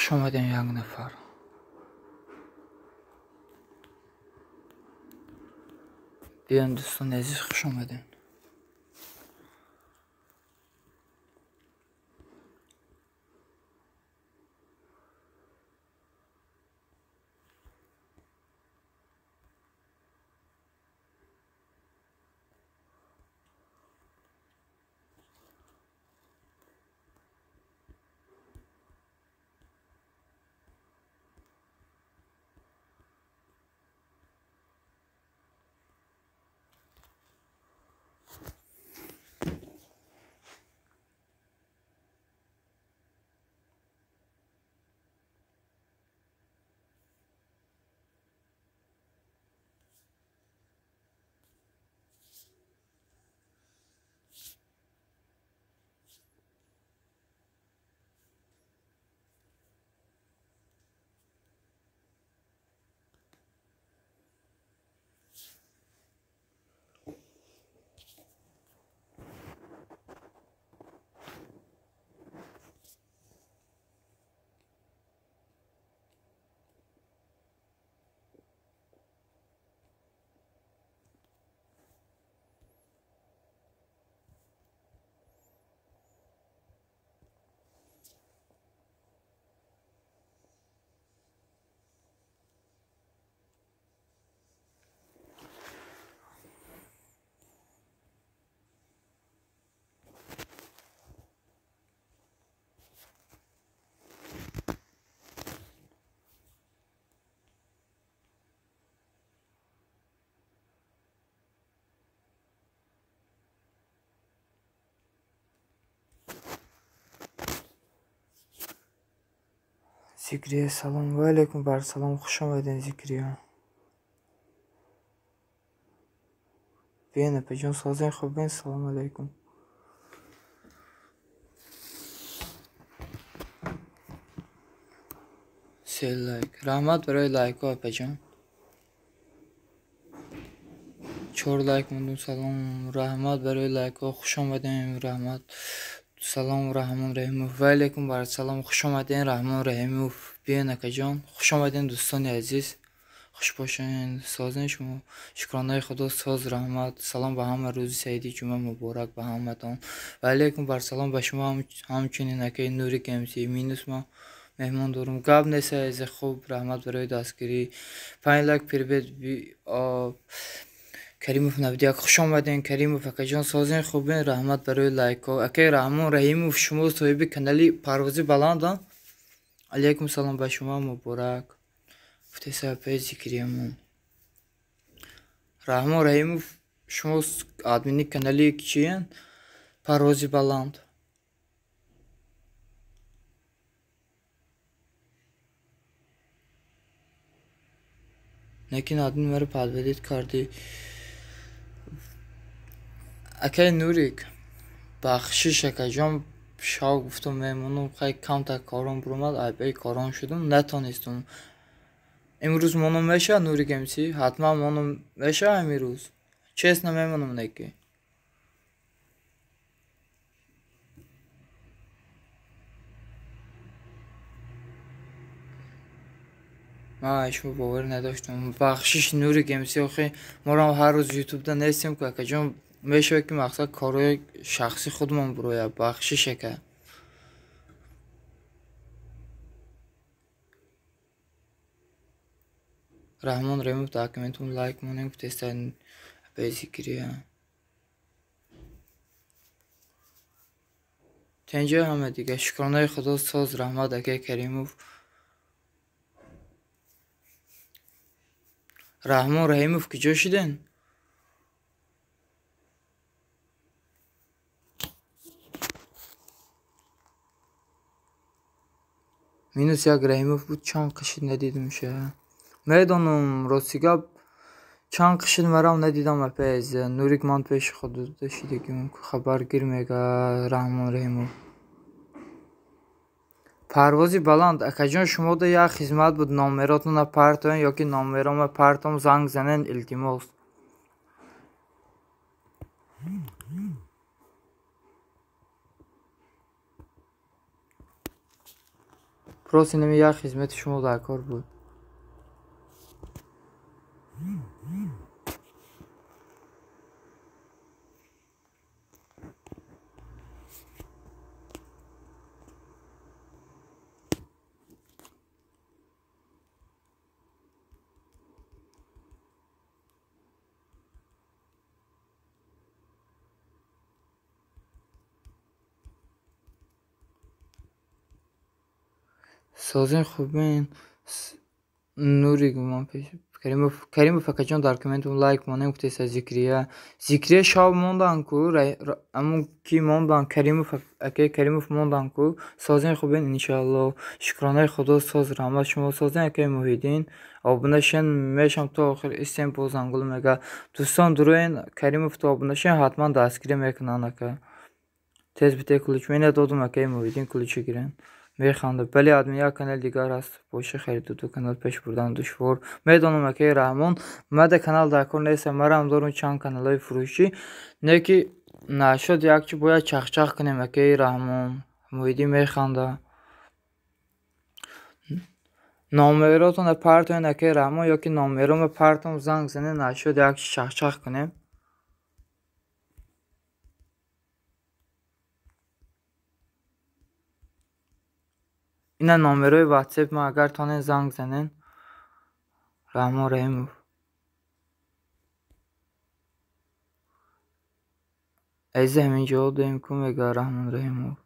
Хуш омадем як нафар. Биён дӯстони азиз, хуш омадем. Зикрия, салом. Ва алайкум барсалом. Хуш омадем, Зикрия. Биён, апаҷон, созен, хубен. Салом алайкум. Се лайк. Раҳмат барои лайкҳо, апаҷон. 4 лайк мондум. Салом. Раҳмат барои лайкҳо. Хуш омадем. Раҳмат. Салом, Раҳмон Раҳимов. Ва алайкум барсалом. Хуш омадем, Раҳмон Раҳимов. Биён, акаҷон. Хуш омадем, дӯстони азиз. Хуш бошен. Созен шумо. Шукронаи Худо, соз, раҳмат. Салом ба ҳама. Рӯзи саиди ҷумъа муборак ба ҳаматон. Ва алайкум барсалом ба шумо ҳамчунин, акаи Нури КМС. Минус ма меҳмон дорум. Гап нест, азиз. Хуб, раҳмат барои дастгирӣ. 5 лайк привет. Каримов 91. Хуш омадем, Каримов акаҷон. Созен, хубен. Раҳмат барои лайкҳо. Акаи Раҳмон Раҳимов, шумо соҳиби канали Парвози баланд? Алайкум салом ба шумо, муборак. Гуфтесапаи Зикриямон. Раҳмон Раҳимов, шумо админи канали чиян? Парвози баланд. Лекин админ маро подводить кардӣ. Акаи Нурик, бахшиш, акаҷон, шав гуфтум мемонам, хай камтар корон буромад, айбаи корон шудум, натонистум. Имрӯз монум мешавад, Нурик МС? Ҳатман монум мешавад имрӯз. Честно мемонам неки. Ман шумо боварӣ надоштам. Бахшиш, Нурик МС, охи морам ҳар рӯз ютубда нестем ку, акаҷон. Мешавад ки мақсад корҳои шахси худмон бурояд. Бахшиш, ака. Раҳмон Раҳимов, дар комментум лайк монем, гуфтеста апаи Зикрия. Тенҷа ҳама дига. Шукронаи Худо, соз, раҳмат, акаи Каримов. Раҳмон Раҳимов, куҷо шуден? Минус як Раҳимов буд, чанд қишид надидум ша. Медонам, рости гап, чанд қишид марам надидам, апаи азиза. Нурик ман пеши худ шидагим, хабаргир мега Раҳмон Раҳимов. Парвози баланд, акаҷон, шумода як хизмат буд, номеротона партоен ёки номерома партом, занг занен, илтимос. Просто инами як хизмати шумо дар кор буд. Созин хубин нури гумон пеш Каримов акаҷон дар комментум лайк монем гуфтеса Зикрия. Зикрия шав мондан ку, амун ки мондан Каримов акаи Каримов мондан ку. Созин хубин иншаалло. Шукронаи Худо соз раҳмат шумо созин акаи Муҳиддин. Обуна шен мешам то охир истем бо зангул мега. Дӯстон дуроен Каримов то обуна шен ҳатман дастгирӣ мекунанд ака. Тез бите ключ мена додум акаи Муҳиддин ключи гирен. Механдад. Бале админ як канал дигар ҳаст. Боша хариду канал пеш бурдан душвор. Медонам акаи Раҳмон, мада канал дар кор нест, марам дорум чанд каналҳои фурӯшӣ. Не ки нашуд як чи бояд чахчах кунем акаи Раҳмон. Муҳиддин механда. Номеротонро партоен акаи Раҳмон ё ки номерома партом занг занед нашуд як чи чахчах кунем. Ина номерои ватсап ма агар тонен занг занен. Раҳмон Раҳимов. Азиз ҳамин ҷо доим ку мега Раҳмон Раҳимов.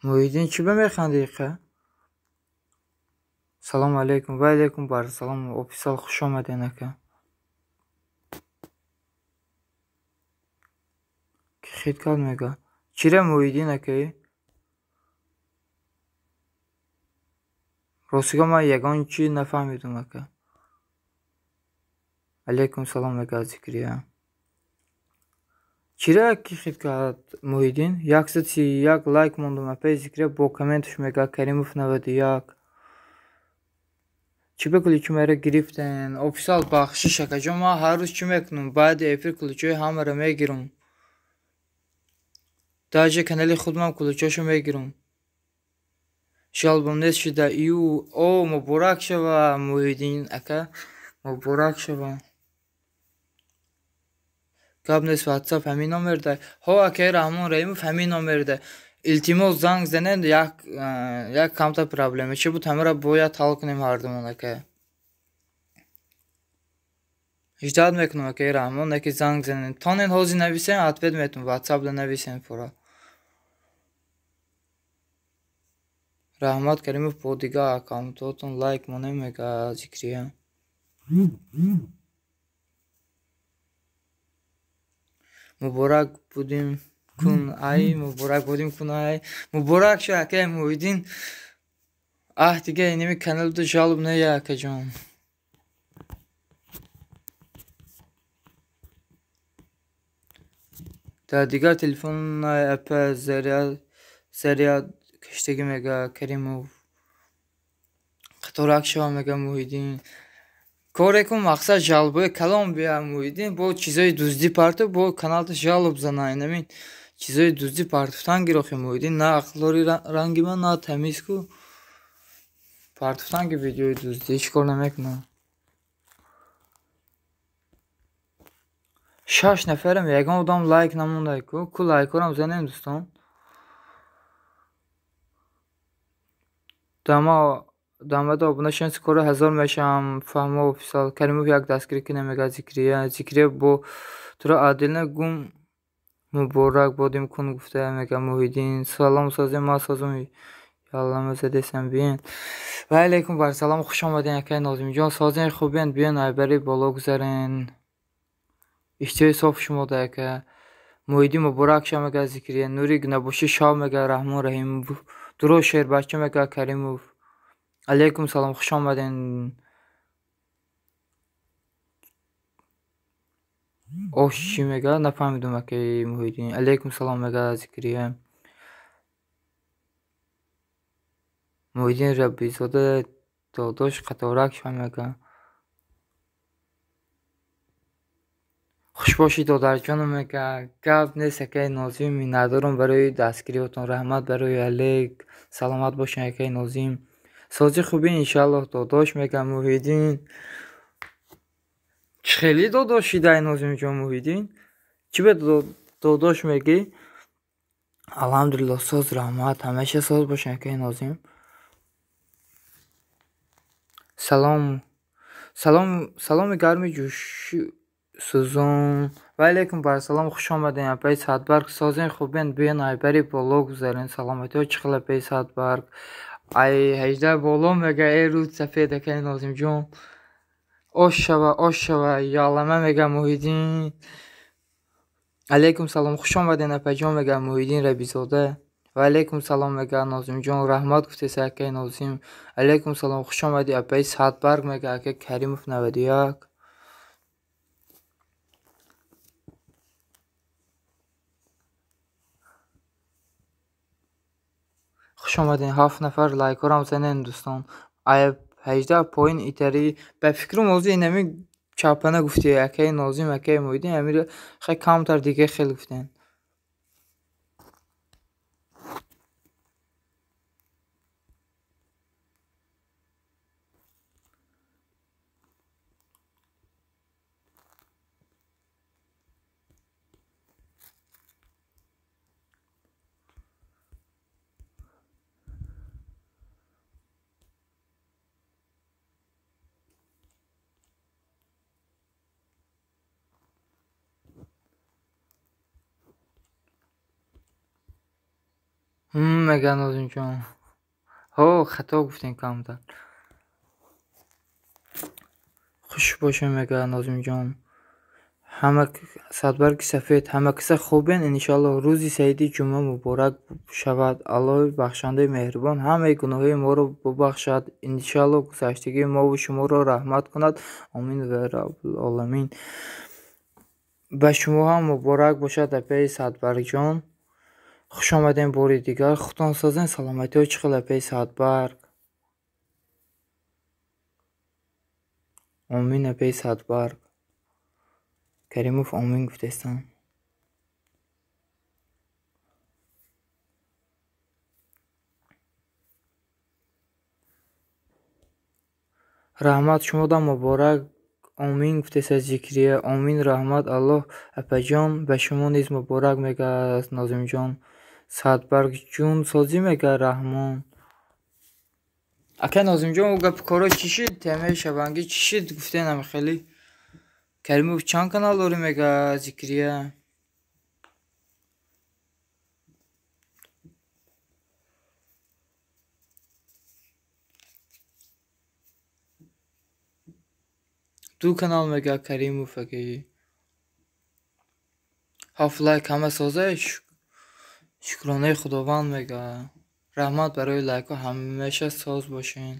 Муҳиддин чӣ ба механдӣ қа? Салому алайкум. Ва алайкум бар салом. Офисал хуш омаден ака. Ки хит кард мега? Чира Муҳиддин акаи? Ростига ман ягон чӣ нафаҳмидум ака. Алайкум салом мега Зикрия. Чира ки хит кард Муҳиддин? 131 лайк мондум апаи Зикрия бо комменташ мега Каримов 91. Чӣ ба ключи маро гирифтен? Офисал бахшиш акаҷон, ман ҳар рӯз чӣ мекунам? Баъди эфир ключҳои ҳамаро мегирам. Даже канали худмам ключҳошо мегирам. Жалбам нест шуда. Ю о муборак шава Муҳиддин ака, муборак шава. Гап нест ватсап ҳамин номерда. Ҳо акаи Раҳмон Раҳимов ҳамин номерда. Илтимос занг занед, як камта проблема чӣ буд ҳамаро бояд ҳал кунем ҳардумон ака. Ждат мекунам акаи Раҳмон, яке занг занед. Тонен ҳозир нависен, ответ метум, ватсапда нависен пура. Раҳмат Каримов бо дигар аккаунтотон лайк монем мега Зикрия. Муборак будем кун ай, муборак будем кун ай. Муборак ша акаи Муҳиддин. Аҳ дига инами каналду жалоб нея акаҷон. Дар дигар телефон апа заряд киштагӣ мега Каримов. Қаторак шава мега Муҳиддин. Коре кун мақсад жалбои калом бия Муҳиддин бо чизои дуздӣ парту бо каналта жалоб зана инамин чизои дуздӣ партуфтан гирохи Муҳиддин на ақлдори ранги ман на тамиз ку партуфтан ки видеои дуздӣ ҳеҷ кор намекунам. 6 нафарам ягон одам лайк намондай ку ку лайкҳорам занем дӯстон. Дамада обуна шен скоро 1000 мешавам. Фаҳмо офисал Каримов як дастгирӣ кунем мега Зикрия. Зикрия бо туро адилна гум муборак бодим кун гуфта мега Муҳиддин. Салом созем ман созум яллама задесам биен. Ва алайкум бар салом хуш омаден акаи Нозимҷон. Созен хубен биен айбари боло гузарен. Иштиҳои соф шумо да ака. Муҳиддин муборак ша мега Зикрия. Нури набошӣ шав мега Раҳмон Раҳимов. Дуро шербача мега Каримов. Алейкум салом, хуш омаден. Ош чӣ мега? Нафаҳмидум акаи Муҳиддин. Алейкум салом мега Зикрия. Муҳиддин Раббизода додош қаторак шава мега. Хуш бошӣ додарҷоном мега. Гап нест акаи Нозим, миннатдорам барои дастгириётон. Раҳмат барои алейк. Саломат бошед акаи Нозим. Сози хубӣ иншааллоҳ додош мега Муҳиддин. Чӣ хеле додош шидай Нозимҷон Муҳиддин? Чӣ ба додош мегӣ? Алҳамдулиллоҳ соз, раҳмат. Ҳамеша соз бошед акаи Нозим. Салом, салом, саломи гарми ҷӯши сӯзон. Ва алейкум барсалом, хуш омадем апаи Садбарг. Созен хубен, биён айбари боло гузарен. Саломатиҳо чӣ хел апаи Садбарг? Ай 18 боло мега эй рӯд сафед акаи Нозимҷон. Ош шава, ош шава, ялама мега Муҳиддин. Алейкум салом, хуш омадем апаҷон мега Муҳиддин Рабизода. Ва алейкум салом мега Нозимҷон. Раҳмат гуфтеса акаи Нозим. Алейкум салом, хуш омадӣ апаи Садбарг мега акаи Каримов 91. Хуш омадем, 7 нафар лайкҳоро занен дӯстон. Ай 18 поин итари ба фикрум ҳозир инами чапана гуфти акаи Нозим, акаи Муҳиддин амиро хеле камтар дига хел гуфтен. Мега Нозимҷон. Ҳо, хато гуфтем камтар. Хуш бошем мега Нозимҷон. Ҳама Садбарги сафед, ҳама каса хубен иншааллоҳ. Рӯзи саиди ҷумъа муборак шавад. Аллоҳи бахшандаи меҳрубон ҳамаи гуноҳҳои моро бубахшад. Иншааллоҳ гузаштагии мову шуморо раҳмат кунад. Омин ва раббул-оламин. Ба шумо ҳам муборак бошад апаи Садбаргҷон. Хуш омадем бори дигар. Худтон созен, саломатиҳо чӣ хел апаи Садбарг? Омин апаи Садбарг. Каримов омин гуфтестам. Раҳмат шумодам муборак. Омин гуфтеса Зикрия. Омин раҳмат Аллоҳ апаҷон. Ба шумо низ муборак мега Нозимҷон. Садбарг ҷун созӣ мега Раҳмон. Акай Нозимҷон, ӯ гапи коро чӣ шид? Темаи шабангӣ чӣ шид? Гуфтен ами хеле. Каримов чанд канал дорӣ мега Зикрия? Ду канал мега Каримов акаи. 7 лайк ҳама соза, шукронаи Худованд мега. Раҳмат барои лайкҳо, ҳамеша соз бошен.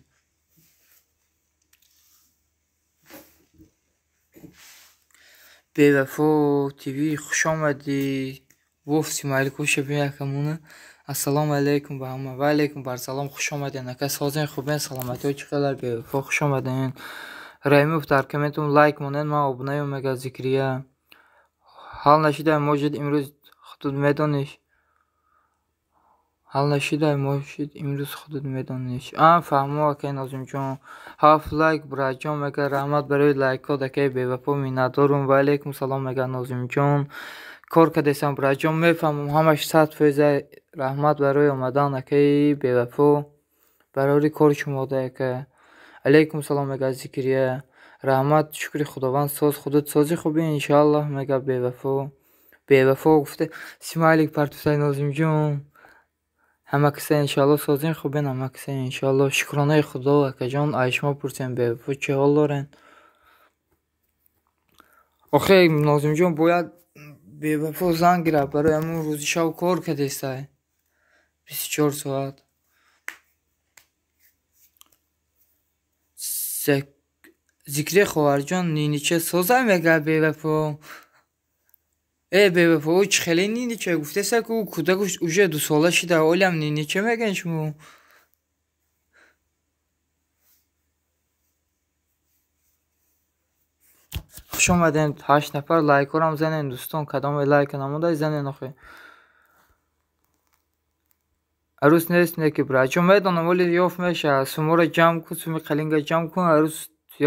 Бевафо ТВ хуш омадӣ. Вуф Сималикоша бин якамона. Ассалому алейкум ба ҳама. Ва алейкум барсалом, хуш омаден ака. Созен хубен, саломатиҳо чӣ қадар Бевафо хуш омаден. Раҳимов дар комментум лайк монед, ман обунаём мега Зикрия. Ҳал нашидай можед имрӯз худут медониш. Ҳал нашидай можед имрӯз худут медониш. А фаҳмо акаи Нозимҷон. 7 лайк братҷон мега. Раҳмат барои лайкҳо акаи Бевафо, миннатдорум. Ва алейкум салом мега Нозимҷон. Кор кардесам братҷон, мефаҳмам ҳамаш 100%. Раҳмат барои омадан акаи Бевафо. Барори кори шумода ака. Алейкум салом мега Зикрия. Раҳмат, шукри Худованд соз, худут сози хубӣ иншааллоҳ мега Бевафо. Бевафо гуфта Сималик партуфтай Нозимҷон. Ҳама каса иншааллоҳ созин хубен, ҳама каса иншааллоҳ. Шукронаи Худо акаҷон, ай шумо пурсем Бевафо чӣ ҳол дорен? Охе Нозимҷон бояд Бевафо занг гирад, барои ҳамун рӯзи шав кор кардестай. 24 соат. Зикри хоҳарҷон нинича созай мега Бевафо. Э бевафо, ӯ чӣ хеле нинича гуфтеса ку кӯдакуш уже дусола шида, олиам нинича мегӯян шумо. Хуш омадем, 8 нафар лайкҳорам занен дӯстон, кадоме лайка намонда занен охе. Арӯс нест неки брат, чун медонам оли ёфт мешавад. Суморо ҷамъ кун, суми қалинга ҷамъ кун, арӯс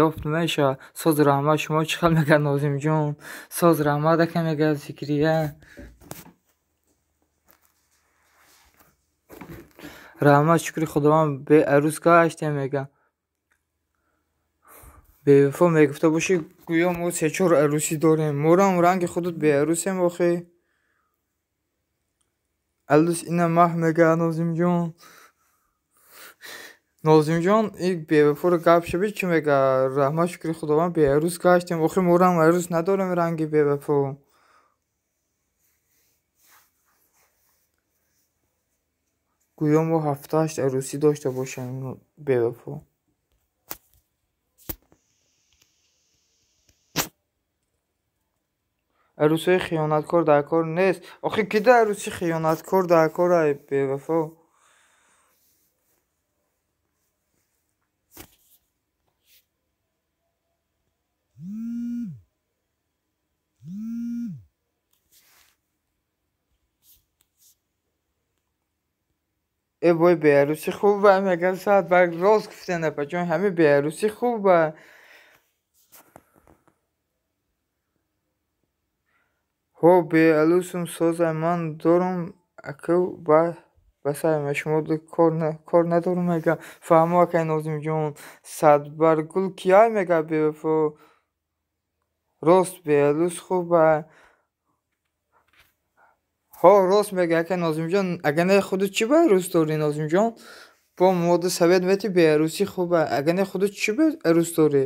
ёфт мешавад. Соз раҳмат, шумо чӣ хел мегӯяд Нозимҷон? Соз раҳмат ака мегӯяд Зикрия. Раҳмат, шукри Худованд, беарӯс гаштем мегӯяд. Бевафо мегуфта бошӣ, гӯё мо се-чор арӯсӣ дорем. Морам ранги худут беарӯсем охе. Аллус ина маҳ мегӯяд Нозимҷон. Нозимҷон и бевафоро гап шаби чӣ мегӯяд? Раҳмат, шукри Худованд, беарӯс гаштем. Охи морам арӯс надорем ранги бевафо. Гӯё мо 7-8 арӯсӣ дошта бошем бевафо. Арӯсҳои хиёнаткор дар кор нест. Охи кида арӯси хиёнаткор дар кор ай бевафо? Э бой беарӯсӣ хуба мегӯяд Саадбарг, рост гуфтен апаҷон, ҳамин беарӯсӣ хуба. Ҳо беалӯсум созай ман дорам акав басай шумо кор надорам мегӯяд. Фаҳмо акай Нозимҷон. Садбаргул кияй мегӯяд бевафо. Рост беалӯс хуба. Ҳо рост мегӯяд акай Нозимҷон. Агар не худут чӣ ба арӯс дорӣ Нозимҷон? Бо мода совет метӣ беарӯсӣ хуба. Агар не худут чӣ ба арӯс дорӣ?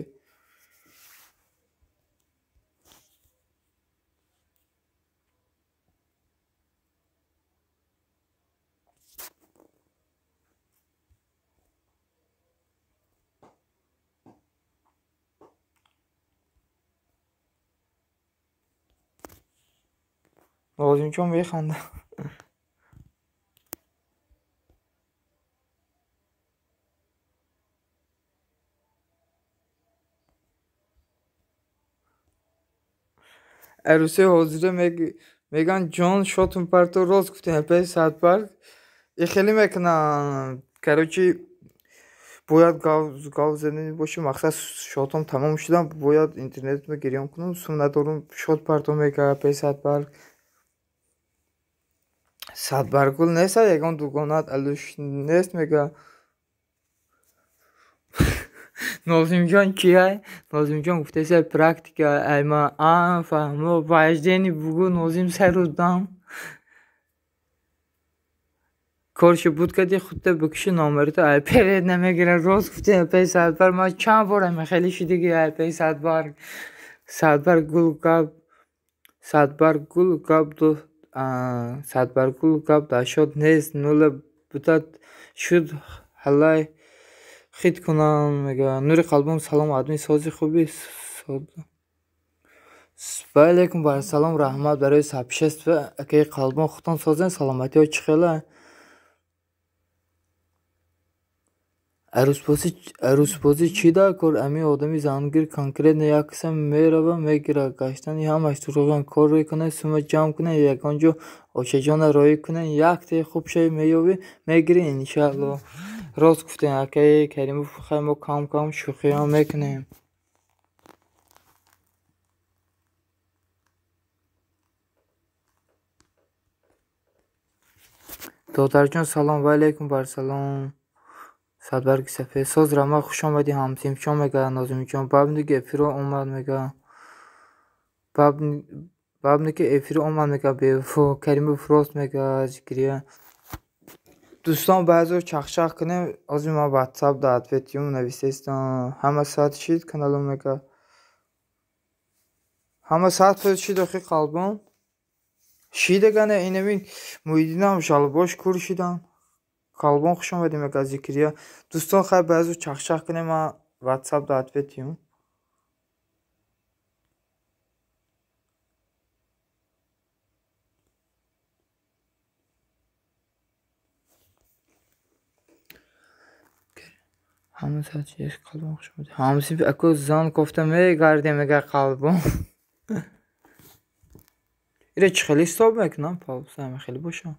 Нозимҷон механдад. Арӯсҳои ҳозира мегӯянд ҷон шотун парто, рост гуфтем апаи Саадбарг. И хеле мекунанд. Короче бояд гав задани бошӣ, мақсад шотом тамом шудам, бояд интернетро гирён кунам, сум надорам, шот парто мегӯяд апаи Саадбарг. Садбаргул нест, ягон дугонаат алӯш нест мегӯяд. Нозимҷон кияй? Нозимҷон гуфтеса практика ай ма фаҳмо вождени бугӯ Нозим сарудам. Коршо буд кади худта бикуши номерито ай перед намегирад. Рост гуфтем апаи Саадбарг, ман чанд бор ами хеле шидиги апаи Саадбарг. Садбарг гул гап, Садбарг гул гап ду Садбаргул гап дашод нест, нула бутад шуд ҳалай хит кунам мегӯяд. Нури қалбон салом, адми сози хуби. Ва алайкум вассалом, раҳмат барои сообщество. Акаи қалбон худтон созен, саломатиҳо чӣ хела? Арӯсбозӣ чӣ дар кор? Ами одами зангир конкретно як каса мерава мегирад. Гаштани ҳамаш дурӯғен. Коре кунед, сума ҷамъ кунед, ягон ҷо очаҷона роӣ кунед, яктаи хуб шай меёбӣ, мегирӣ иншаалло. Рост гуфтем акаи Каримов, хай мо кам-кам шӯхиҳам мекунем. Додарҷон салом, ва алайкум вассалом. Садбарги сафед. Соз раҳмат, хуш омадӣ ҳамсинфчон мегӯяд Нозимҷон. Бабники эфиро омад мегӯяд. Бабники эфиро омад мегӯяд бевафо. Каримов рост мегӯяд Зикрия. Дӯстон баъзеҳо чахчах кунем. Ҳозир ман ватсап дар ответиюм нависестам. Ҳама саат шид каналом мегӯяд. Ҳама саат шид охи қалбон. Шидагане инами Муҳиддинам жалобош кур шидан. Қалбон хуш омадӣ мегӯяд Зикрия. Дӯстон хай баъзеҳо чахчах кунем, ман ватсап дар ответиюм. Ҳама сачиш қалбон хуш омадед. Ҳамсинф аку зан кофта мегардем мега қалбон. Ира чӣ хеле ҳисоб мекунам? Пауза ҳама хеле бошам.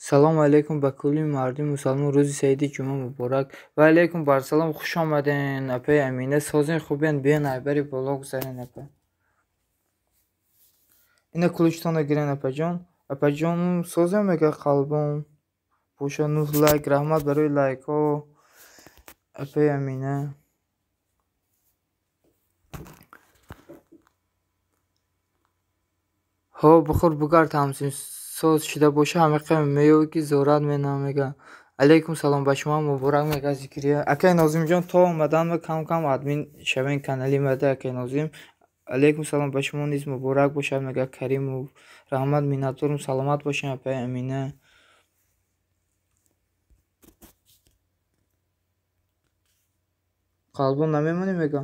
Салому алайкум ба кулли мардуми мусалмон, рӯзи саиди ҷумъа муборак. Ва алайкум барсалом, хуш омаден апаи Амина. Созен хубен, биён айбари боло гузарен апа. Ина куличтона гирен апаҷон. Апаҷон созен мега қалбон. Боша 9 лайк, раҳмат барои лайкҳо. Апаи Амина. Ҳо бихӯр бугард ҳамсин соз шида боша ҳамиқа меёвӣ ки зорат менам мега. Алайкум салом ба шумо муборак мега Зикрия. Акай Нозимҷон то омадан кам кам админ шавен канали мада акай Нозим. Алайкум салом ба шумо низ муборак бошад мега Каримов. Раҳмат миннатдорум, саломат бошед апаи Амина. Қалбон намемонӣ мега.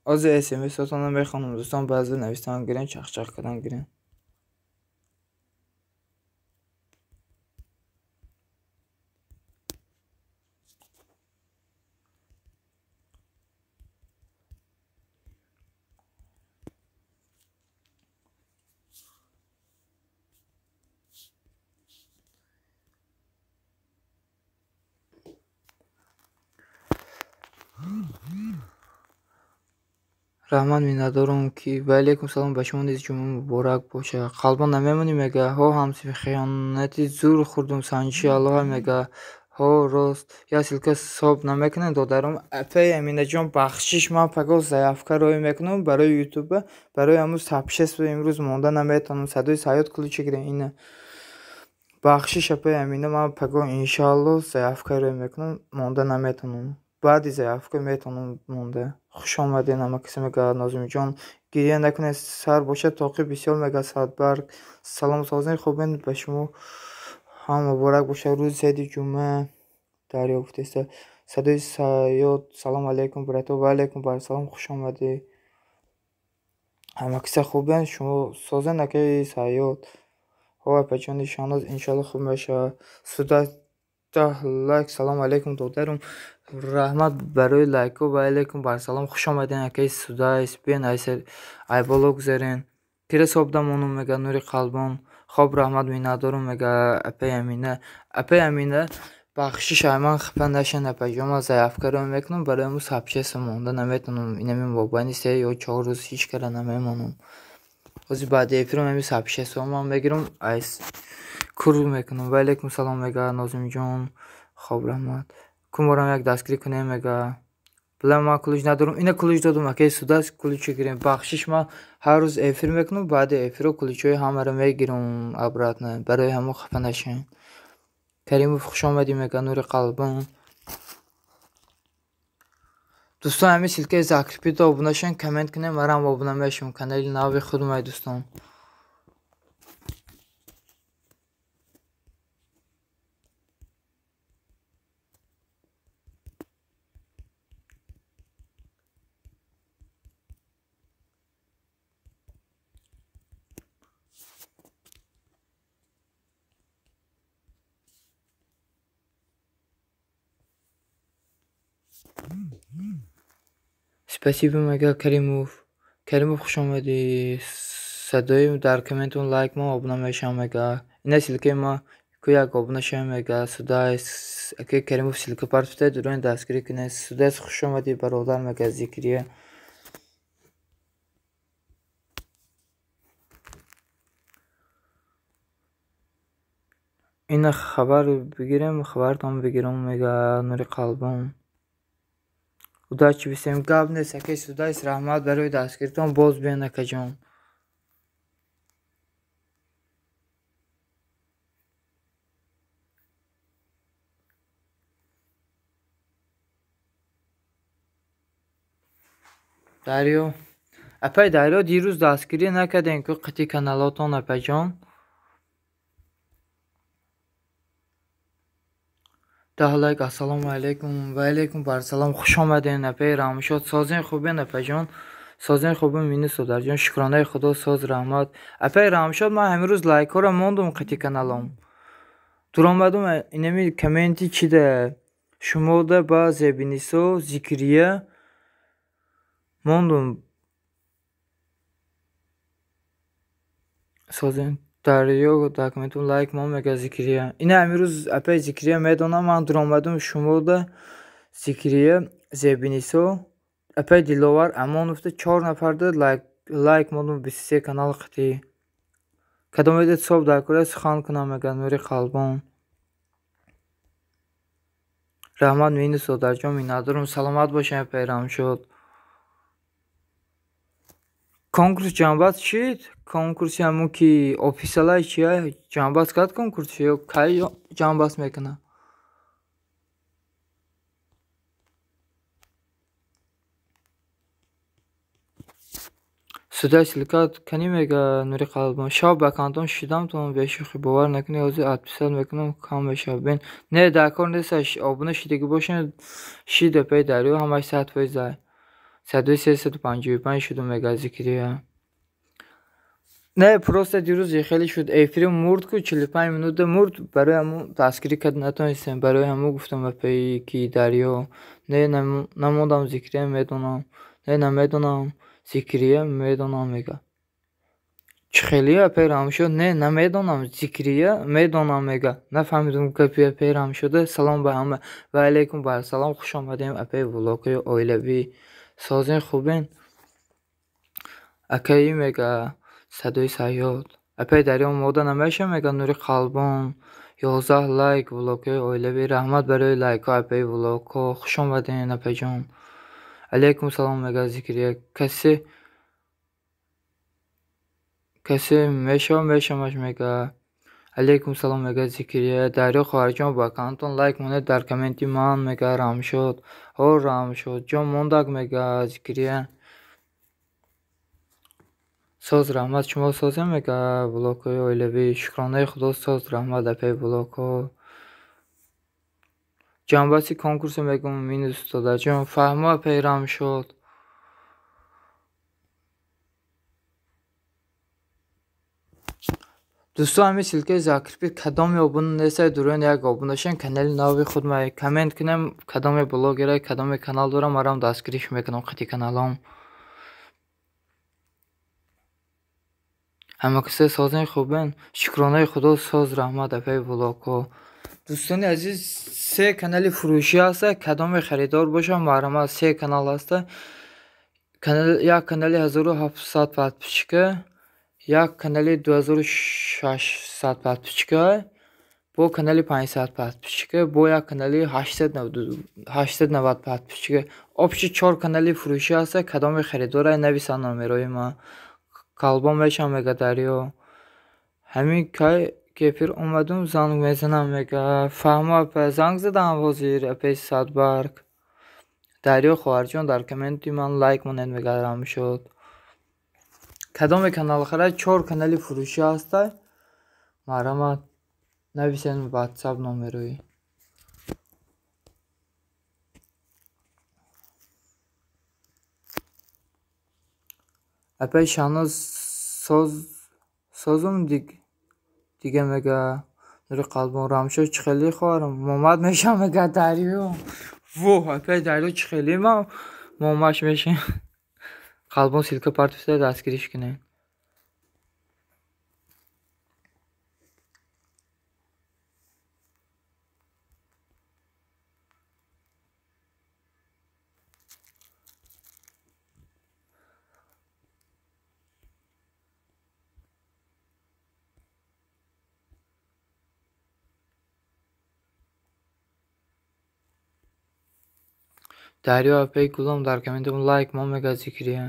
Ҳозир СМС-отонро мехонам дӯстон, баъзе навиштан гирен, чахчах кардан гирен. Раҳмат миннатдорум ки ва алайкум салом ба шумо низ ҷумъа муборак бошад. Қалбон намемонӣ мега. Ҳо ҳамсинф хиёнати зур хӯрдум санҷиши Аллоҳа мега. Ҳо рост. Я ссылка соб намекунем додарум. Апаи Аминаҷон бахшиш, ман пагоҳ заявка роҳӣ мекунам барои ютуба, барои ҳамун сообщество имрӯз монда наметавонам. Садои Саёд ключи гирем ина. Бахшиш апаи Амина, ман пагоҳ иншоаллоҳ заявка роҳӣ мекунам, монда наметавонам. Баъди заявка метавонам монда. Хуш омадед ҳама касе мега Нозимҷон. Гиря накунед, сар бошад тоқи бисёр мега Садбарг. Салом созен хубен ба шумо ҳам муборак бошад рӯзи саиди ҷумъа. Дарё гуфтеста. Садои Саёд салом алайкум брато. Ва алайкум барсалом, хуш омадед. Ҳама касе хубен, шумо созен акаи Саёд. Ҳо апаҷони Шаҳноз иншоаллоҳ хуб мешавад. Суда 10 лайк, салом алайкум додарум. Раҳмат барои лайкҳо ва алайкум барсалом, хуш омадед акаи Судайс. Биён айболо гузарен. Кира собда монум мега Нури қалбон. Хоб раҳмат миннатдорум мега апаи Амина. Апаи Амина бахшиш ай ман хапа нашен апаҷон, ман заявка роҳ мекунам барои ҳамун сообщество монда наметавонам. Инами мобайни 3 ё 4 рӯз ҳеҷ кара намемонам. Ҳозир баъди эфирам ҳамин сообщество ман мегирам, айс кур мекунам. Ва алайкум салом мега Нозимҷон. Хоб раҳмат. Куморам як дастгирӣ кунем мега. Била ман кулич надорам. Ина кулич додум акаи Судас, куличи гирем. Бахшиш, ман ҳар рӯз эфир мекунам, баъди эфиро куличҳои ҳамаро мегирам обратно. Барои ҳамо хафа нашавед. Каримов хуш омадӣ мега Нури қалбон. Дӯстон ҳамин ссылкаи закрепида обуна шавед, коммент кунед, марам обуна мешавам. Канали нави худмай дӯстон. Спасибо мега Каримов. Каримов хуш омадӣ. Садои дар комментон лайк мо обуна мешавам мега. Ина ссылкаи ма ку як обуна шавем мега. Судайс акаи Каримов ссылка партофта дурони дастгирӣ кунед. Судайс хуш омадӣ бародар мега Зикрия. Ина хабар бигирем, хабартон бигирам мега Нури қалбон. Удачи всем. Гап нест акаи Судайс, раҳмат барои дастгиритон. Боз биён акаҷон. Дарё. Апаи Дарё дирӯз дастгирӣ накардем ку қити каналотон апаҷон. 10 лайк. Ассалому алайкум. Ва алайкум барсалом. Хуш омадед апаи Рамшод. Созин хубен апаҷон? Созин хубен минус додарҷон. Шукронаи Худо соз раҳмат. Апаи Рамшод ман ҳамин рӯз лайкҳоро мондум қити каналом. Дуромадум инами комменти чида шумода ба Зебинисо Зикрия мондум. Созин Дарё дар комментум лайк мон мега Зикрия. Ина ҳамин рӯз апаи Зикрия медонам ман дуромадум шумода Зикрия Зебинисо апаи Диловар Амоновда 4 нафарда лайк мондум 23 канал қити. Кадомеда ҳисоб дар кора сухан кунам мега Нури Қалбон. Раҳмат минус додарҷон миннатдорум. Саломат бошед апаи Рамшод. Конкурс ҷамъбаст шид? Конкурси ҳамун ки офисалай чия? Ҷамъбаст кард конкурс ё кай ҷамъбаст мекунад? Судай силкат кани мега Нури Қалбон. Шаб ба кантон шидам тон бешӯхӣ бовар накунӣ ҳозир отписат мекунам кам мешавад. Бин не дар кор нест обуна шидагӣ бошед шид апаи Дарё ҳамаш 100% ай. Садои 355 шуду мега Зикрия. Не просто дирӯз хеле шуд эфири мурд ку 45 минута мурд барои ҳамун дастгирӣ кард натонистем. Барои ҳамун гуфтам апаи ки Дарё не намондам Зикрия медонам. Не намедонам Зикрия медонам мега. Чӣ хеле апаи Рамшод? Не намедонам Зикрия медонам мега. Нафаҳмидум гапи апаи Рамшода. Салом ба ҳама. Ва алайкум барсалом. Хуш омадем апаи влогҳои оилавӣ. Созин хубен? Акаи мега Садои Сайёд. Апаи Дарё мода намеша мега Нури Қалбон. 11 лайк влогҳои оилавӣ. Раҳмат барои лайкҳо апаи влогҳо. Хуш омадем апаҷон. Алайкум салом мега Зикрия. Касе мешава мешамаш мега. Алайкум салом мега Зикрия. Дарё хоҳарҷон ба кантон лайк монед дар комменти ман мега Рамшод. Ҳо Рамшод ҷон мондак мега Зикрия. Соз раҳмат шумо созем мега влогҳои оилавӣ. Шукронаи Худо соз раҳмат апаи влогҳо. Ҷамъбасти конкурсо мегӯм минус додарҷон. Фаҳмо апаи Рамшод. Дӯстон ҳамин ссилкаи закрепи кадоме обуна нестед дуруён як обуна шавед канали нави худ ма коммент кунем кадоме блогера кадоме канал дорам марам дастгириш мекунам қити каналом. Ҳама касе созен хубен? Шукронаи Худо соз раҳмат апаи влогҳо. Дӯстони азиз се канали фурӯшӣ ҳаста кадоме харидор бошад марҳамат се канал ҳаста. Як канали 1700 подписчика, як канали 2600 подписчика, бо канали 500 подписчика, бо як канали 890 подписчика. Общий 4 канали фурӯшӣ ҳаста кадоме харидора нависанд номерои ма. Қалбон мешавам мега Дарё. Ҳамин кай ки эфир омадум занг мезанам мега. Фаҳмо апа занг задам ҳозир апаи Садбарг. Дарё хоҳарҷон дар комменти ман лайк монед мега Рамшод. Кадоме канал харад 4 канали фурӯшӣ ҳаста марҳамат нависед ватсап номерои. Апаи Шаҳноз созум дига мега Нури Қалбон. Рамшод чӣ хеле хоҳарам момад мешавам мега Дарё. Воҳ апаи Дарё чӣ хеле ман момаш мешавам. Қалбон ссилка партофта дастгириш кунед. Дарё апаи гулом дар комментум лайк мон мега Зикрия.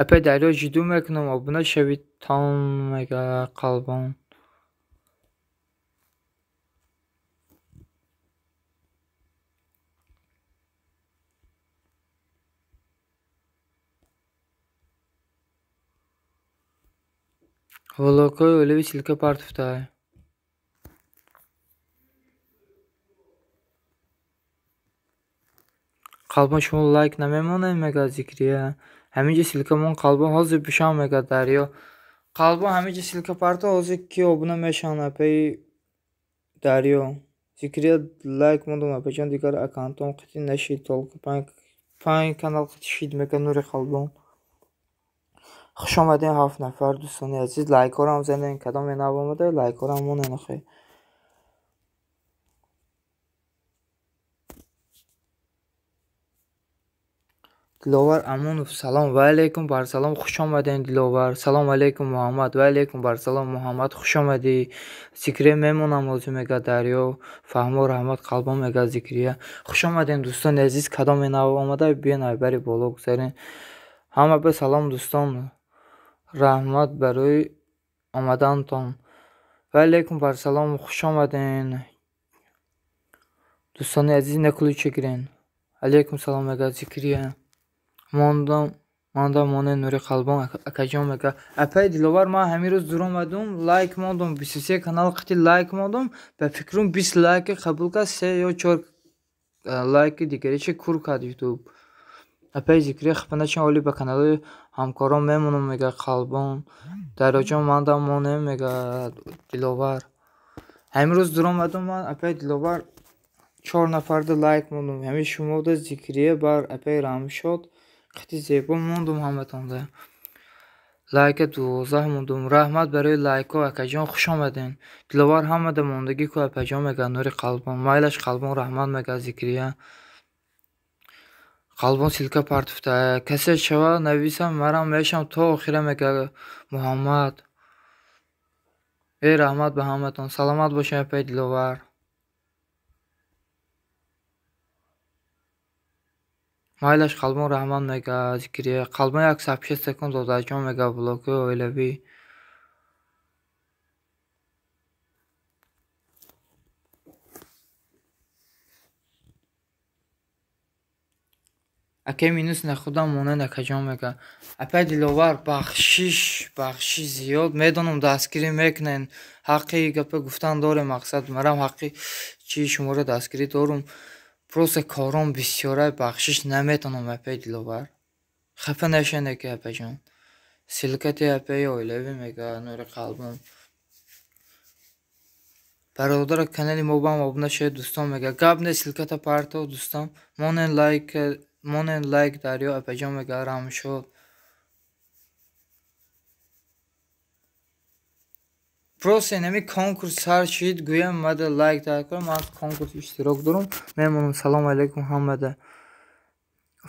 Апаи Дарё ҷиддӯ мекунам обуна шавед тон мега Қалбон. Влогҳои оилавӣ ссылка партофтай. Қалбон шумо лайк намемонед мега Зикрия. Ҳаминҷа ссылка мон қалбон ҳозир бишам мега Дарё. Қалбон ҳаминҷа ссылка парто ҳозир ки обуна мешаванд апаи Дарё. Зикрия лайк мондум апаҷон, дигар аккаунтом қити нашид, толка панҷ канал қити шид мега Нури Қалбон. Хуш омадем 7 нафар дӯстони азиз, лайкҳоро занен, кадоме нав омада лайкҳоро монен охе. Диловар Амонов салом ва алейкум бар салом, хуш омадем Диловар. Салом алейкум Муҳаммад, ва алейкум бар салом Муҳаммад, хуш омадӣ. Зикрия мемонам ҳозир мега Дарё. Фаҳмо раҳмат қалбон мега Зикрия. Хуш омадем дӯстони азиз, кадоме нав омада биён айбари боло гузарен. Ҳама ба салом дӯстон, раҳмат барои омадантон. Ва алейкум бар салом, хуш омаден дӯстони азиз, накулича гирен. Алейкум салом мега Зикрия. Мондам монед Нури Қалбон акаҷон мега. Апаи Диловар, ман ҳамин рӯз дур омадум, лайк мондум, 23 канал қити лайк мондум, ба фикрум 20 лайки қабул кард, 3 ё 4 лайки дигаричи кур кард ютуб. Апаи Зикрия хапаначан оли ба каналҳои ҳамкорон мемонам мега Қалбон. Дарёҷон мандам монем мега Диловар. Ҳамин рӯз дур омадум ман апаи Диловар 4 нафарда лайк мондум. Ҳамин шумода Зикрия бар апаи Рамшод қити зебо мондум ҳаматонда. Лайка 12 мондум. Раҳмат барои лайкҳо акаҷон, хуш омаден. Диловар ҳамада мондагӣ ку апаҷон мега Нури Қалбон. Майлаш Қалбон раҳмат мега Зикрия. Қалбон ссылка партофта. Касе шава нависам марам мешам то охира мега Муҳаммад. Э раҳмат ба ҳаматон. Саломат бошед апаи Диловар. Майлаш Қалбон раҳмат мега Зикрия. Қалбон як сабши секунд додарҷон мега блогҳои оилавӣ. Акай минус нахудам монед акаҷон мега. Апай Диловар, бахшиш, бахшиш зиёд медонам дастгирӣ мекунен. Ҳаққи гапа гуфтан дорем, мақсад марам ҳаққи чи шуморо дастгирӣ дорум. Просто кором бисёра, бахшиш наметонам апай Диловар. Хафа нашане ки апаҷон. Ссылкати апаи оилавӣ мега Нури Қалбон. Бародара канали мо бам обуна шавед дӯстон мега. Гап не ссылката парто дӯстон. Монен лайк, монен лайк Дарё апаҷон мега Рамшод. Просто инами конкурс сар шид, гӯям мада лайк дар кунам, ман конкурс иштирок дорум. Мемонам. Салом алейкум ҳамада.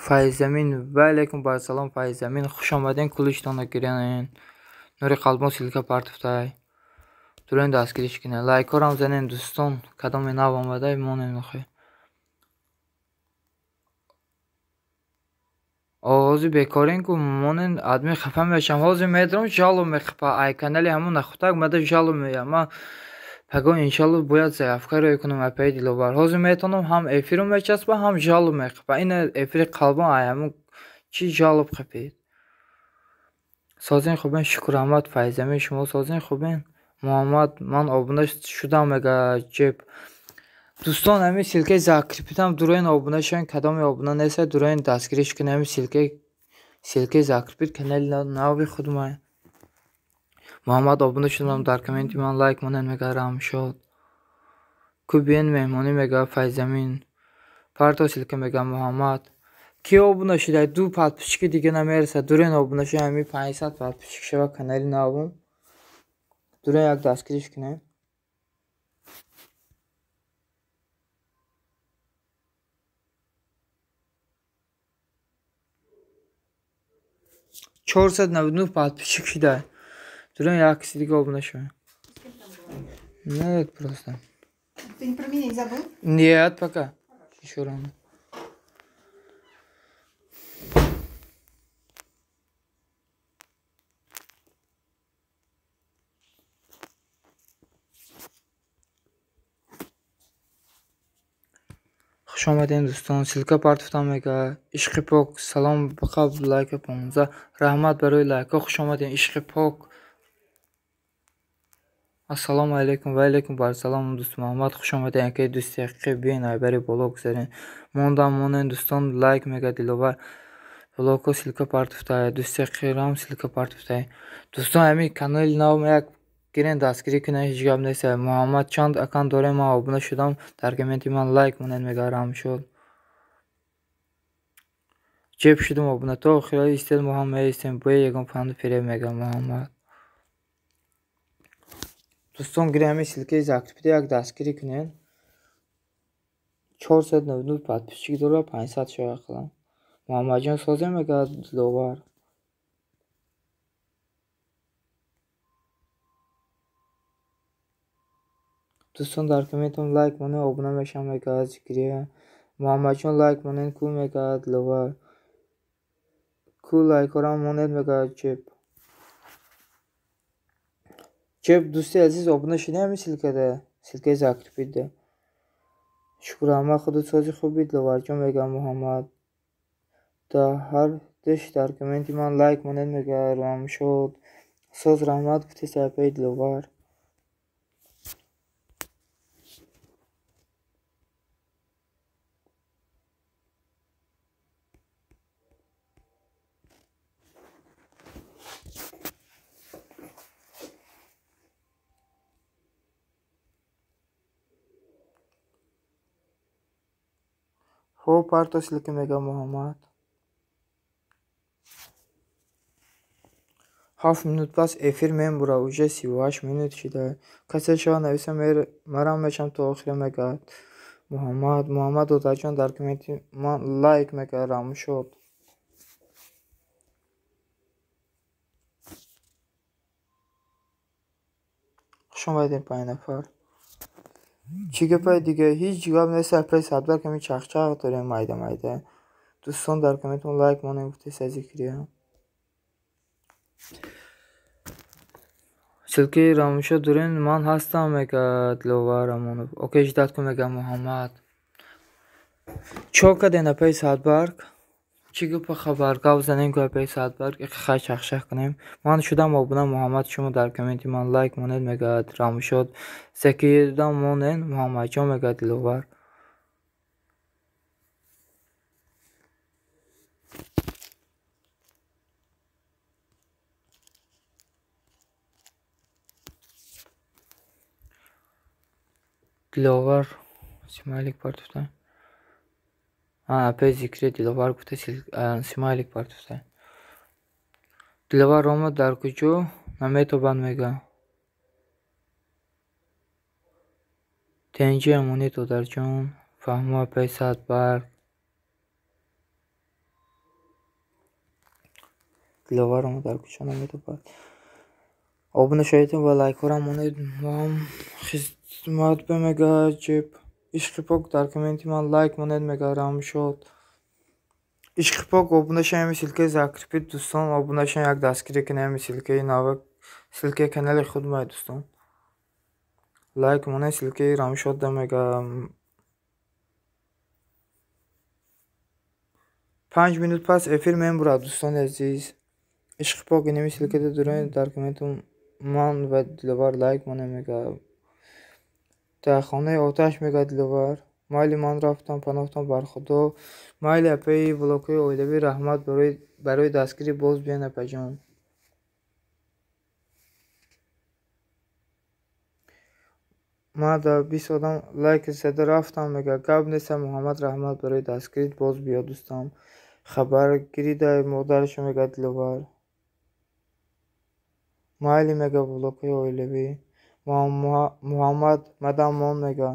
Файзамин ва алейкум бар салом Файзамин, хуш омаден, кулиштона гирен. Нури Қалбон ссылка партофтай. Дурен дастгириш кунед. Лайкҳоро занен дӯстон, кадоме нав омада монен охе. Ҳозир бекорен ку монен адми хафа мешам. Ҳозир медорам жалоб мехапа. Ай канали ҳамон нахутак мада жалоб меям. Ман пагоҳ иншалло бояд заявка рӯй кунам апаи Диловар. Ҳозир метавонам ҳам эфирро мечаспа, ҳам жалоб мехапа. Ина эфири Қалбон ай ҳамон чи жалоб хапид. Созин хубен, шукр раҳмат Файзамин, шумо созин хубен. Муҳаммад ман обуна шудам мега ҷеб. Дӯстон ҳамин ссылкаи закрепитам дуроин обуна шавен, кадоме обуна неста дуроин дастгириш кунед. Ҳамин ссылкаи закрепит канали нави худмай. Муҳаммад обуна шудам, дар комменти ман лайк монед мега Рамшод. Ку биен меҳмонӣ мега Файзамин. Парто ссылка мега Муҳаммад. Ки обуна шуда? 2 подписчики дига намерасад. Дуроин обуна шавен, ҳамин 500 подписчик шава канали навум. Дуроин як дастгириш кунед. 499 подписчик шуда. Дурен як киси дига обуна шавем. Нет, просто. Ты про меня не забыл? Нет, пока. Еще рано. Хуш омадем дӯстон, ссылка партофтам мега. Ишқи пок, салом ба қабл лайка 15. Раҳмат барои лайкҳо, хуш омадем Ишқи пок. Ассалому алайкум ва алайкум барсалом, дӯст Муҳаммад, хуш омадед, акаи дӯсти ҳақиқӣ, биёен айбари боло гузарем. Мондам монен дӯстон, лайк мега Диловар. Блоко ссылка партуфтай, дӯсти ҳақиқирам ссылка партуфтай. Дӯстон, ҳамин канали нав як гирен дастгирӣ кунед, ҳеҷ гап нест. Муҳаммад чанд аккаунт дорем, ман обуна шудам, дар комменти ман лайк монед мега Рамшод. Ҷеб шудам обуна, то охира истед, мо ҳам меистем, бо ягон панду фиреб мега Муҳаммад. Дӯстон, гирем ҳамин ссылкаи закрепида як дастгирӣ кунед. 499 подписчик дора, 500 шояд қилам. Муҳаммадҷон созем мега Диловар. Дӯстон, дар комментам лайк монед, обуна мешавам мега Зикрия. Муҳаммадҷон лайк монед, ку мега Диловар. Ку лайкҳоро монед мега Ҷеб. Ҷеб дӯсти азиз, обуна шудем ҳамин ссылкада, ссылкаи закрепида. Шукр раҳмат, худо сози хуби Диловарҷон мега Муҳаммад. Да ҳар диш дар комменти ман лайк монед мега Рамшод. Соз раҳмат гуфти саҳифаи Диловар. Хо парто ссылка мега Муҳаммад. 7 минут пас эфир мембура, уже 38 минут шуда. Касе шава нависа марам мешам то охира мега Муҳаммад. Муҳаммад додарҷон дар комменти ман лайк мега Рамшод. Хуш омадед 5 нафар. Чӣ гапай дига? Ҳеҷ гап нест, апай Садбарг ҳамин чахчах дорем майда майда. Дӯстон, дар комментон лайк монед гуфтеса Зикрия. Ссылкаи Рамшод дорем, ман ҳастам мега Диловар Рамонов. Окей, ждать кун мега Муҳаммад. Чо кардем апай Садбарг? Чӣ гапа хабар? Гап занем ку апай Садбарг, хай чахчах кунем. Ман шудам обуна Муҳаммад, шумо дар комменти ман лайк монед мега Рамшод. Закирдам монед Муҳаммадҷон мега Диловар. Диловар смайлик партуфтай. Апай Зикри Диловар гуфта смайлик партуфтай. Диловар омад дар куҷо наметобанд мега. Тенҷи амонӣ додарҷон, фаҳмо апай Садбарг. Диловар омад дар куҷо наметобад. Обуна шавед ва лайкҳоро монед. Моам хизмат ба мега Ҷеб. Ишқи пок дар комменти ман лайк монед мега Рамшод. Ишқи пок обуна шавед ҳамин ссылкаи закрепит дӯстон, обуна шавед як дастгирӣ кунед ҳамин ссылкаи нав, ссылкаи канали худ май дӯстон. Лайк монед ссылкаи Рамшод да мега. 5 минут пас эфир мембурад дӯстони азиз. Ишқи пок инами ссылкада доред дар комментум ман ва Диловар лайк монед мега. Дар хонаи оташ мега Диловар. Майли ман рафтам, паноҳтон бар Худо. Майли апаи блокҳои оилавӣ, раҳмат барои дастгирӣ, боз биён апаҷон. Ман дар 20 одам лайк зада рафтам мега. Гап нест Муҳаммад, раҳмат барои дастгирит, боз биё дӯстам. Хабаргирӣ дар модарашо мега Диловар. Майли мега блокҳои оилавӣ. Муҳаммад мадам мон мега.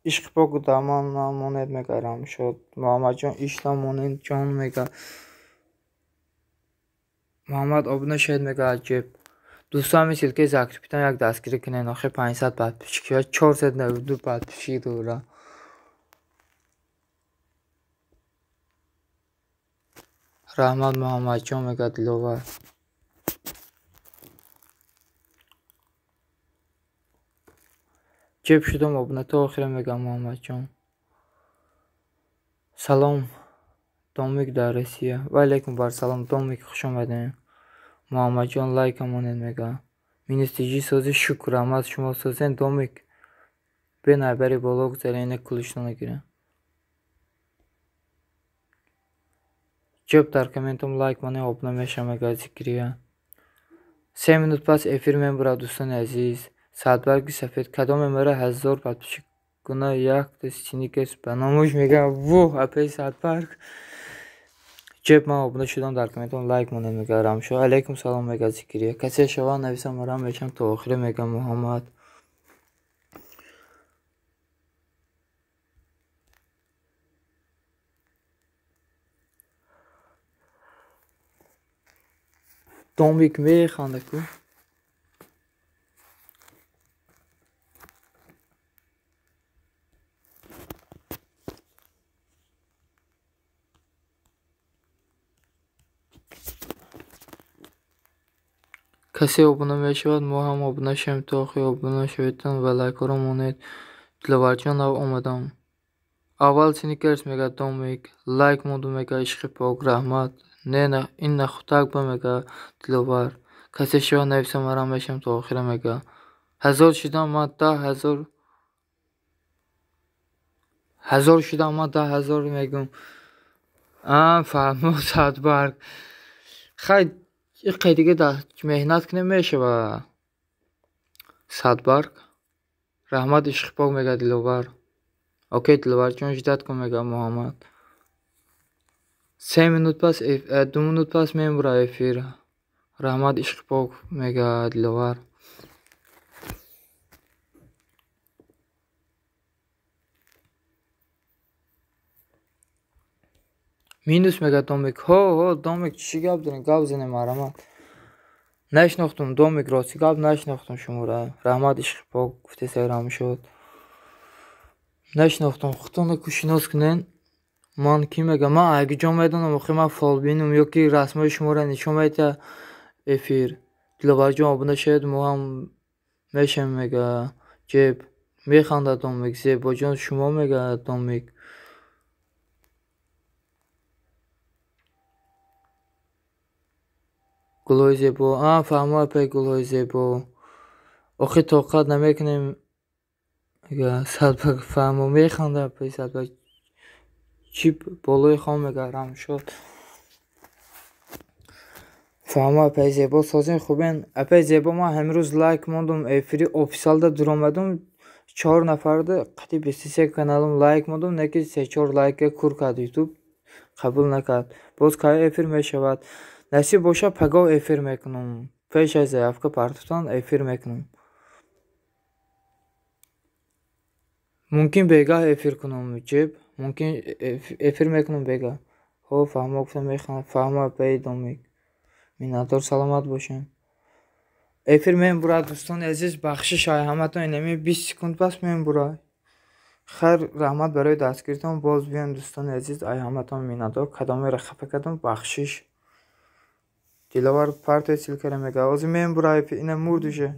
Ишқи пок дар ман намонед мега Рамшод. Муҳаммадҷон ишла монед ҷон мега. Муҳаммад обуна шавед мега Ҷеб. Дӯстон, ҳамин ссылкаи закрепитам як дастгирӣ кунед. Охир 500 подписчик шуд, 492 подписчик дора. Раҳмат Муҳаммадҷон мега Диловар. Ҷеб шудам обуна то охира мега Муҳаммадҷон. Салом Домик дар Россия. Ва алайкум барсалом Домик, хуш омадед. Муҳаммадҷон лайка монед мега. Минус тиҷи сози шукр раҳмат шумо созен домик. Бе найбари боло гузарен ина кулишно нагирем. Ҷеб дар комментом лайк монед обуна мешавам мега Зикрия. 3 минут пас эфир мебурад дӯстони азиз. Садбарги сафед кадоме мера 1000 подписчик куна якта сникерс ба номуш мега. Воҳ апаи Садбарг. Ҷеб ман обуна шудам дар комментом лайк монед мега Рамшо. Алейкум салом мега Зикрия. Касе шава нависам марам мешам то охире мега Муҳаммад. Домик механда ку. Касе обуна мешавад, мо ҳам обуна шавем то охир обуна шаведтон ва лайкҳоро монед. Диловарҷон нав омадам. Аввал сникерс мега Домик, лайк монду мега Ишқи пок, раҳмат. Не, ин нахутак ба мега Диловар. Касе шава нависам марам мешавам то охира мега. 1000 шудам ман 10,000. 1000 шудам ман 10,000 мегум. Фаҳмо Садбарг. Хай иқай дига меҳнат кунем мешава. Садбарг. Раҳмат Ишқи пок мега Диловар. Окей Диловарҷон ждать кун мега Муҳаммад. 3 минут пас 2 минут пас мебура эфир. Раҳмат Ишқи пок мега Диловар. Минус мега Домик. Ҳо ҳо Домик чӣ гап дорем? Гап занем марҳамат. Нашинохтум Домик рости гап нашинохтум шуморо. Раҳмат Ишқи пок гуфтесай Рамшод. Нашинохтум. Худтонро кӯшинос кунен. Ман кӣ мегам? Ман айгиҷон медонам, охир ман фолбинум ё ки расмҳои шуморо нишон медиҳа эфир. Диловарҷон обуна шавед, мо ҳам мешавем мега Ҷеб. Механдад Домик. Зебоҷон шумо мега Домик. Гулҳои зебо. Фаҳмо апаи гулҳои зебо. Охир тоқат намекунем мега Садбарг. Фаҳмо механдад апаи Садбарг. Чӣ болои хом мега Рамшод. Фаҳмо апаи зебо созен хубен. Апаи зебо ман ҳамрӯз лайк мондум эфири офисалда дуромадум 4 нафарда қати 23 каналум лайк мондум, не ки 3-4 лайка кур кард ютуб қабул накард. Боз кай эфир мешавад? Насиб боша пагоҳ эфир мекунам. Пеш аз заявка партофтан эфир мекунам. Мумкин бегаҳ эфир кунам ҷеб, мумкин эфир мекунам бегаҳ. Ҳо фаҳмо гуфтам мехонам. Фаҳмо апаи Домик. Миннатдор саломат бошем. Эфир мебурад дӯстони азиз, бахшиш ай ҳаматон инами 20 секунд пас мебурад. Хайр раҳмат барои дастгиритон. Боз биёем дӯстони азиз, ай ҳаматон миннатдор. Кадомеро хафа кардам бахшиш. Диловар партои силкара мега. Ҳозир мебурад эфир, ина мурд уже.